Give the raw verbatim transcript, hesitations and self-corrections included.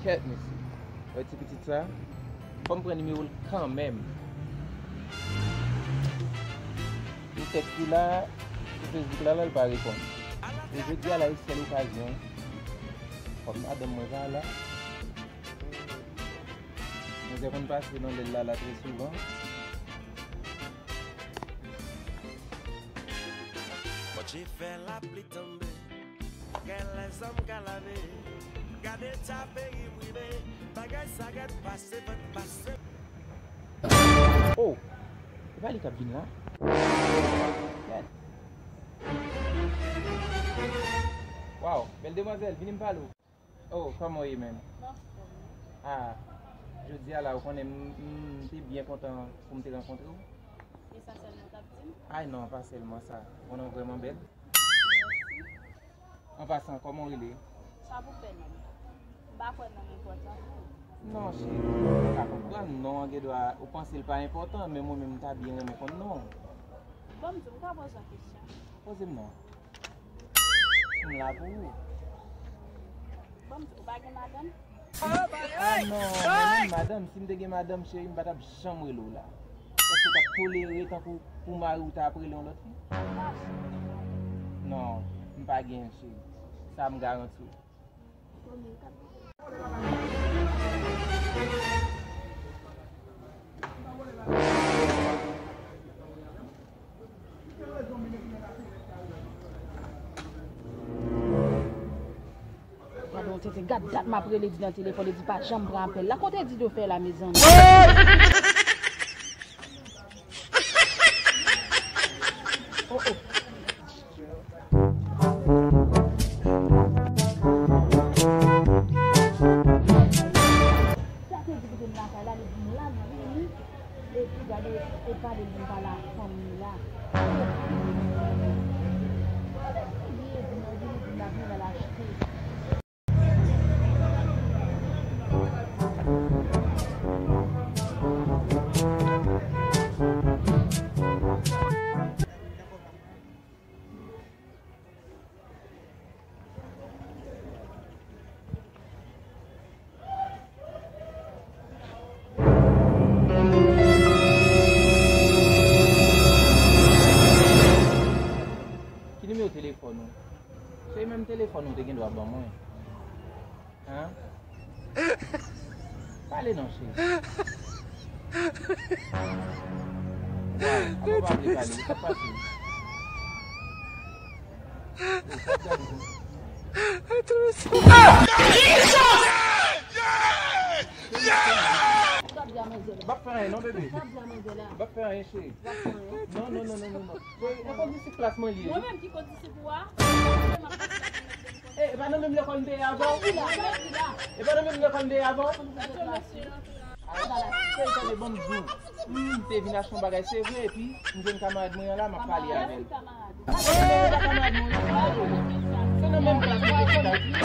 Kèt, mesye. Wè ti pitit sa? Fò m pran nimewo l kanmenm. Li tèks li la, sou Facebook la, la, l pa reponn. E jodi a la, e sèl okazyon. Kòm madanm mwen pa la, manzè konn pase nan lè l la, la trè souvan. Bondye fè lapli tonbe, kè lèzòm ka lave. Gade ta peyi m rive, bagay sa gèt pase, fèk pase. Oh! E pa li k ap vin la? Gad. Waw, bèl demwazèl, vini m pale w. Oh, kòman w ye menm? M anfòm wi. Ah, jodi a la, ou konnen m, m, m te byen kontan pou m te rankontre w. E sa sèlman w t ap di m? Ay non, pa sèlman sa. Ou konnen w vrèman bèl. Mèsi. An pasan, kòman w rele? Sa pou fè non m? M pa kwè non m enpòtan pou ou. Non, cheri, m ka konprann non an gen dwa ou panse l pa enpòtan, men mwen menm m ta byen renmen konn non w. Bon, m di w, m ka poze w kesyon? Poze m non. M la pou ou. Bon, m di w, ou pa gen madanm? Ah non, mwen menm madanm, si m te gen madanm, cheri, m pa t ap janm rele w la. Èske w t ap tolere tankou pou mari w ta ap rele yon lòt fi? Non, m pa gen, cheri. Sa m garanti w. Gade yon tenten, gad dat m ap rele di nan telefòn, li di pa janm pran apèl la. Kote di do fè la, mezanmi? Oh, oh. Sa te di kite m lakay la, li di m l ap vini, epi gade, e pale l vin pale ak fanmi la. Li di m, li di m l ap vini, l al achte. Ki nimewo telefòn ou? Se menm telefòn ou te gen dwa ban mwen. Hein? Pale non, cheri. Waw, apa w pa vle pale? Sa k pase? Oh, sa k pase? M ap fè anyen non, bebe. M ap fè anyen, cheri. Non, non, non, non, non, non. Cheri, e kondisip klas mwen li ye. Mwen menm ki kondisip ou a? E, e pa nan menm lekòl m te ye avè w? E pa nan menm lekòl m te ye avè w? Cheri, tande, ban m di w. M te vin achte yon bagay, se vre, epi m jwenn kamarad mwen an la, m ap pale avè l. Se nan menm klas mwen te ye.